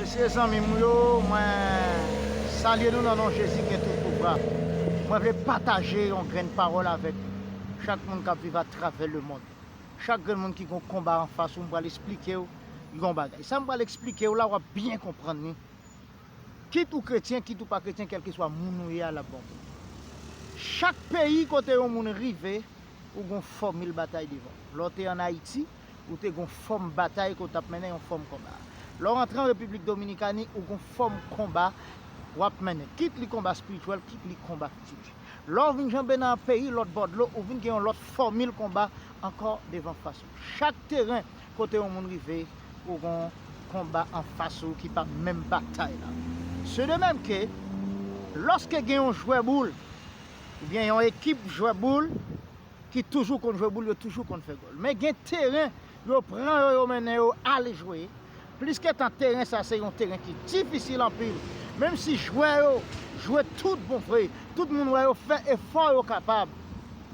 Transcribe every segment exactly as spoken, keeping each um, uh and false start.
Mesye, zanmi m yo, mwen salye nou nan non Jezi ki gen tout pouvwa. Mwen vle pataje yon grenn pawòl avèk chak moun k ap viv atravè lemonn. Chak grenn moun ki gen yon konba anfas ou, m pral esplike w yon bagay. Sa m pral esplike w la, w ap byen konprann li. Kit ou kretyen, kit ou pa kretyen, kèlkeswa moun ou ye a, l ap bon pou ou. Chak peyi kote yon moun rive, ou gon fòmil batay devan. Lè w te ann Ayiti, ou te gon fòm batay ke w t ap mennen, yon fòm konba. Lè w rantre an Repiblik Dominikani, ou gon fòm konba w ap mennen. Kit li konba espirityèl, kit li konba fizik. Lè w vin janbe nan peyi lòt bò dlo, ou vin gen yon lòt fòmil konba ankò devan fas ou. Chak teren kote yon moun rive, ou gon konba anfas ou ki pa menm batay la. Se de menm ke, lòske gen yon jwè boul, oubyen yon ekip jwè boul ki toujou konn jwe boul, yo toujou konn fè gòl. Men gen teren, yo pran yo, yo mennen yo ale jwe. Pliske tan teren sa se yon teren ki difisil anpil. Menm si jwè yo jwe tout bon vre, tout moun wè yo fè efò yo kapab,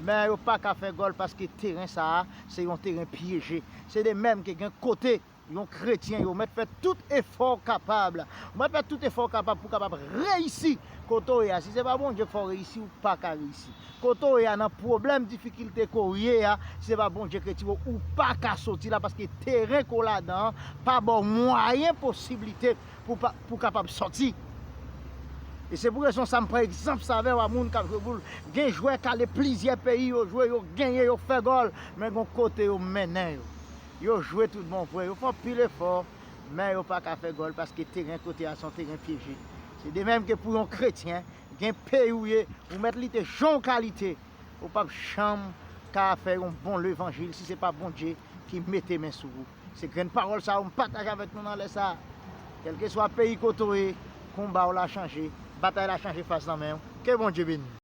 men yo pa ka fè gòl paske teren sa a se yon teren pyeje. Se de menm ke gen kote yon kretyen, yo mèt fè tout efò w kapab. Ou mèt fè tout efò w kapab pou w kapab reyisi kote w ye a. Si se pa Bondye k fè w reyisi, ou pa ka reyisi. Kote w ye a, nan pwoblèm, difikilte ke w ye a, si se pa Bondye k retire w, ou pa ka soti la, paske teren ke w ladan an pa ba w mwayen, posiblite pou pa, pou w kapab sòti. E se pou rezon sa m pran egzanp sa avè w a moun k ap jwe boul. Gen jwè k ale plizyè peyi, yo jwe, yo genyen, yo fè gòl, men gon kote yo mennen yo. Yo jwe tout bon vre, yo fè anpil efò, men yo pa ka fè gòl paske teren kote a se yon teren pyeje. Se de menm ke pou yon kretyen, gen peyi w ye, ou mèt lite jan w ka lite, ou p ap janm ka fè yon bon levanjil si se pa Bondye ki mete men sou ou. Se grenn pawòl sa yo m pataje avèk nou nan lè sa a. Kèlkeswa peyi kote w ye, konba w la chanje, batay la chanje fas nan men w. Ke Bondye beni w.